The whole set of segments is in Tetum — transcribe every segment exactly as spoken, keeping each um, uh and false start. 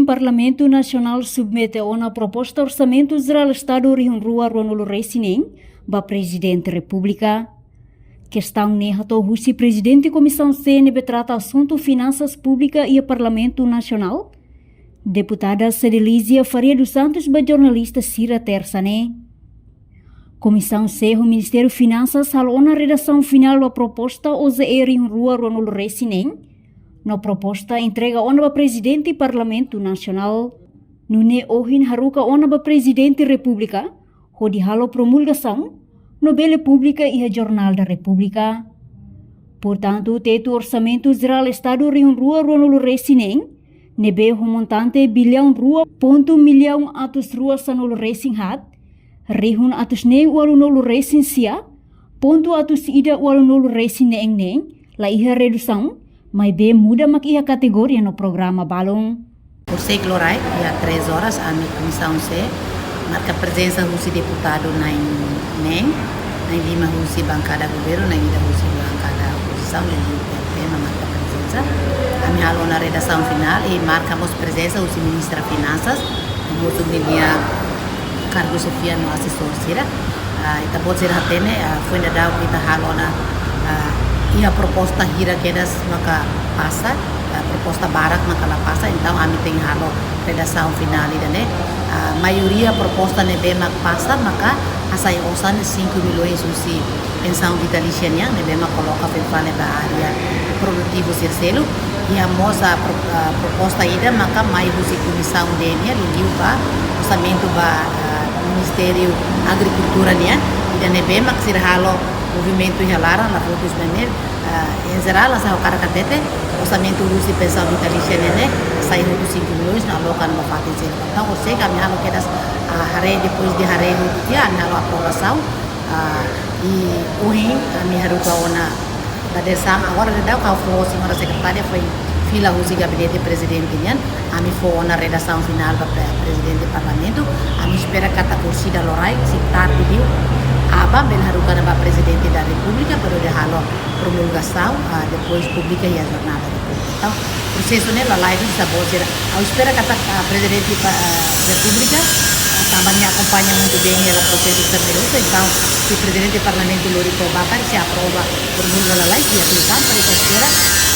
Parlamentu Nasionál submete ona proposta Orsamentu Jerál Estadu rihun rua ruanulu resin neen ba Prezidente Repúblika. Kestaun ne'e hato'o husi Prezidente Komisaun C ne'ebé trata asuntu finansas públika iha Parlamentu Nasionál, Deputada Cedelizia Faria dos Santos ba jornalista sira Tersa ne'e. Komisaun C ho Ministériu Finansas halo ona redasaun finál ba proposta O J E rihun rua ruanulu resin neen, no proposta entrega ona ba Prezidente Parlamentu Nasionál. Nune'e ohin haruka ona ba Prezidente Repúblika hodi halo promulgasaun, no bele publika iha Jornál da Repúblika. Portantu, tetu Orsamentu Jerál Estadu rihun rua ruanulu resin neen, ne'ebé ho montante biliaun rua pontu miliaun atus rua sanulu resin haat, rihun atus neen ualunulu resin sia, pontu atus ida ualunulu resin neen ne'e, la iha redusaun, maibé muda mak iha kategoria no programa balun. Horiseik loraik, iha três horas, ami Komisaun C marka prezensa husi deputadu na'in neen, na'in lima husi bankada governu, na'in ida husi bankada opozisaun, no U P N P mak marka prezensa. Ami halo ona redasaun finál, i marka mós prezensa husi Ministra Finansas, mós nia kargu xefia no asesór sira. Ah, ita-boot sira hatene, ah, foin daudauk ita halo ona, ah, iha proposta hira kedas maka pasa, ah, proposta barak maka la pasa, entaun ami tenke halo redasaun finál ida-ne'e. Ah, maioria proposta ne'ebé mak pasa maka hasai osan cinco milhões husi pensaun vitalísia nian, ne'ebé mak koloka fali ba área produtivu sira seluk. Iha mós, ah, pro-, ah, proposta ida maka mai husi Komisaun D nian, liuliu ba orsamentu ba, ah, Ministériu Agrikultura nian, ida ne'ebé mak sira halo movimentu iha laran, la fokus ba ne'e, ah, em geral, hanesan ha'u hakarak hatete, orsamentu husi pensaun vitalísia ne'e, ne'e, sai hotu cinco milhões, no aloka ba fatin seluk. Entaun, horiseik ami halo kedas, ah, haree, depois de haree hotu tiha, ami halo aprovasaun, ah, i ohin, ami haruka ona dadeer-saan, agora daudauk ha'u fó, señora sekretária foin fila husi gabinete prezidente nian, ami fó ona redasaun finál ba pre-, prezidente parlamentu, ami espera katak orsida loraik, se tarde liu, aban bele haruka ona ba Prezidente da Repúblika, para hodi halo promulgasaun, ah, depois publika iha Jornál da Repúblika. Entaun, prosesu ne'e lalais, ita-boot sira, ha'u espera katak, ah, Prezidente pa-, ah, Repúblika, ah, tanba nia akompaña muito bem hela prosesu terminusa, entaun, se Prezidente Parlamentu lori to'o ba karik, se aprova, promulga lalais, iha aplikasaun, para ita espera,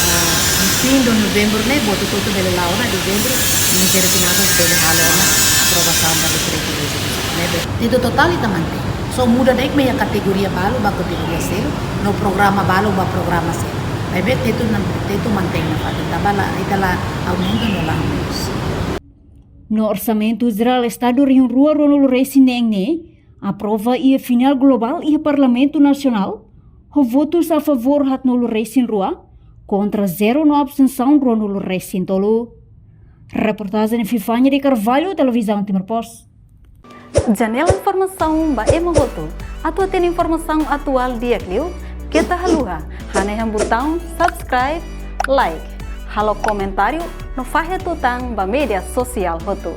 ah, no fim de novembro ne'e, buat hotu-hotu bele la'o ona, dezembro, Ministériu Finansas bele halo ona aprovasaun ba dekretu lei. Ne'ebé, tetu totál ita mantein. Só muda de'it mak iha kategoria balu ba kategoria seluk, no programa balu ba programa seluk. Maibé tetu nan, tetu mantein nafatin, tanba la, ita la aumenta no la menus. No Orsamentu Jerál Estadu rihun rua ruanulu resin neen ne'e, aprova iha finál globál iha Parlamentu Nasionál, ho votus a favór haatnulu resin rua, kontra zero no abstensaun ruanulu resin tolu. Reportajen Fifania de Carvalho, Televizaun Timor Post. Janela informasaun ba ema hotu. Atu hatene informasaun atuál di'ak liu, keta haluha hanehan butaun subscribe, like, halo komentáriu, no fahe tutan ba média sosiál hotu.